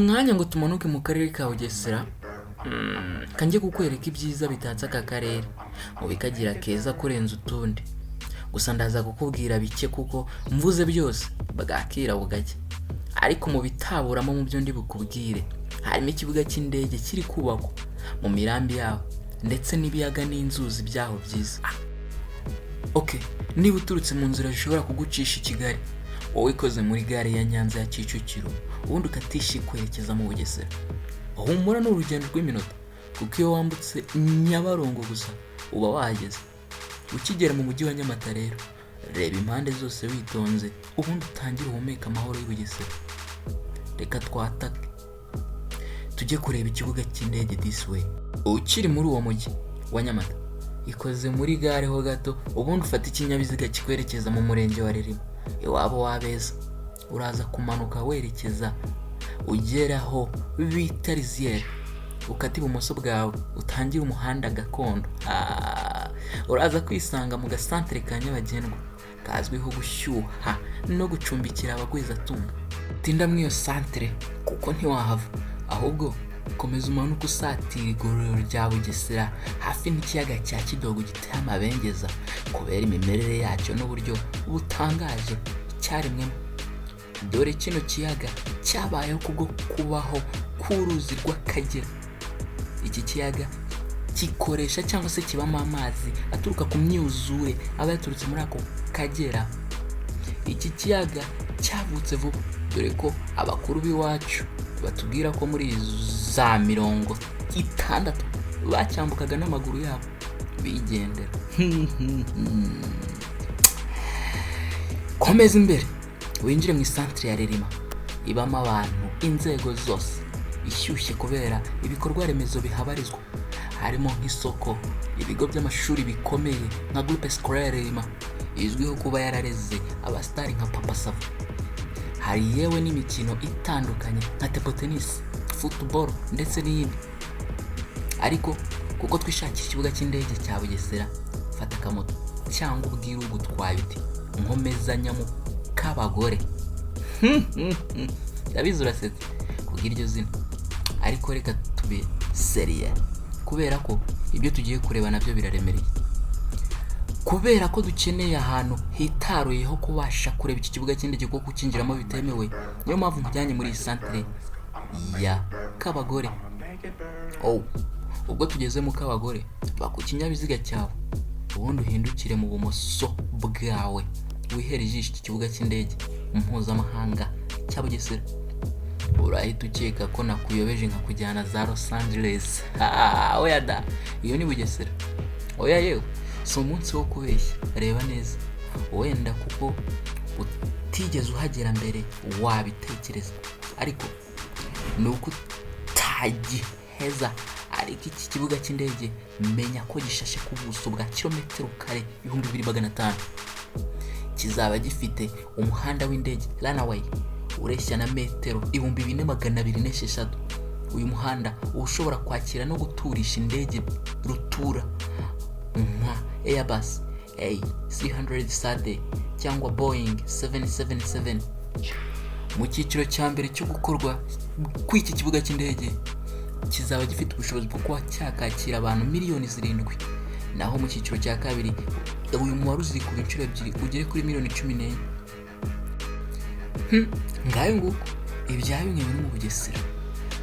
Umwanya ngo tumanuke mu karere ka Bugesera, kanjye kukwereka ibyiza bitatse aka karere mu bikagira keza kurenza utundi. Gusa ndaza kukubwira bike kuko mvuze byose bwakira bugacya. Ariko mu bitaburamo, mu byo ndi bukubwire, harimo ikibuga cy'indege kiri kubakwa mu mirambi yaho, ndetse n'ibiyaga n'inzuzi byaho byiza. Ok, niba uturutse mu nzira zishobora kugucisha i Kigali, wowe ikoze muri gare ya Nyanza ya Kicukiro, ubundi ukatisha kwerekeza mu Bugesera, humura, ni urugendo rw'iminota, kuko iyo wambutse Nyabarongo gusa uba wahageze. Ukigera mu mujyi wa Nyamata rero, reba impande zose witonze, ubundi utangire uhumeke amahoro y'i Bugesera. Reka twatake tujye kureba ikibuga cy'indege this way. Ukiri muri uwo mujyi wa Nyamata, ikoze muri gare ho gato, ubundi ufate ikinyabiziga kikwerekeza mu murenge wa Rilima, iwabo w'abeza. Uraza kumanuka werekeza ugera aho bita Riziyeri, ukata ibumoso bwawe, utangire umuhanda gakondo. Uraza kwisanga mu gasantere ka Nyabagendwa kazwiho gushyuha no gucumbikira abagwizatunga. Tinda muri iyo santere kuko ntiwahava, ahubwo komeza umanuke usatira igororero rya Bugesera, hafi n'ikiyaga cya Kidogo giteye amabengeza kubera imimerere yacyo n'uburyo butangaje cyaremwemo. Dore kino kiyaga cyabayeho kubwo kubaho k'uruzi rw'Akagera. Iki kiyaga gikoresha cyangwa se kibamo amazi aturuka ku myuzure aba yaturutse muri ako Kagera. Iki kiyaga cyavutse vuba, dore ko abakuru b'iwacu batubwira ko muri za 60 bacyambukaga n'amaguru yabo bigendera. Komeza imbere winjire mu isantire ya Ririma, ibamo abantu inzego zose, ishyushye kubera ibikorwa remezo bihabarizwa, harimo nk'isoko, ibigo by'amashuri bikomeye nka Groupe Scolaire Rilima izwiho kuba yarareze abasitari nka Papa Sava. Hari yewe n'imikino itandukanye nka table tennis, football ndetse n'iyindi. Ariko kuko twishakira ikibuga cy'indege cya Bugesera, fata akamoto cyangwa ubwire ugutwaye uti: "Nkomezanya mu Kabagore." Ndabizi urasetse kubw'iryo zina, ariko reka tube sérieux, kubera ko ibyo tugiye kureba nabyo biraremereye. Kubera ko dukeneye ahantu hitaruye ho kubasha kureba iki kibuga cy'indege, kuko kukinjiramo bitemewe, niyo mpamvu nkujyanye muri iyi santere ya Kabagore. Oh, ubwo tugeze mu Kabagore, va ku kinyabiziga cyawe, ubundi uhindukire mu bumoso bwawe, wihere ijisho iki kibuga cy'indege mpuzamahanga cya Bugesera. Urahita ukeka ko nakuyobeje nkakujyana za Los Angeles. Ha, oya da, iyo ni Bugesera. Oya yewe, si umunsi wo kubeshya. Reba neza, wenda kuko utigeze uhagera mbere wabitekereza, ariko ni uko utagiheza. Ariko iki kibuga cy'indege, menya ko gishashe ku buso bwa kilometero kare 2500. Kizaba gifite umuhanda w'indege, runway, ureshya na metero 4206. Uyu muhanda uba ushobora kwakira no guturisha indege rutura nka Airbus A 300 cyangwa Boeing 777. Mu cyiciro cya mbere cyo gukorwa kw'iki kibuga cy'indege, kizaba gifite ubushobozi bwo kuba cyakakira abantu miliyoni 7, naho mu cyiciro cya kabiri uyu mubare uzikuba inshuro ebyiri ugere kuri miliyoni 14. Ngayo nguko ibya bimwe biri mu Bugesera.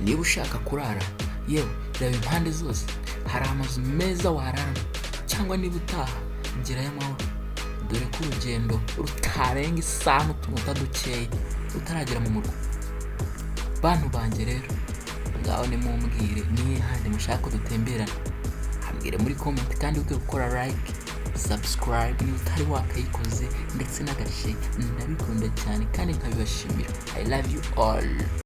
Niba ushaka kurara, yewe, reba impande zose, hari amazu meza wararamo, cyangwa niba utaha, gerayo amahoro, dore ko urugendo rutarenga isaha n'utunota dukeya utaragera mu murwa. Bantu banjye rero, ngaho nimumbwire nihe handi mushaka ko dutemberana. Hambwire muri comment, kandi wibuke gukora like, subscribe niba utari wakayikoze, ndetse n'agashare. Ndabikunda cyane kandi nkabibashimira. I love you all.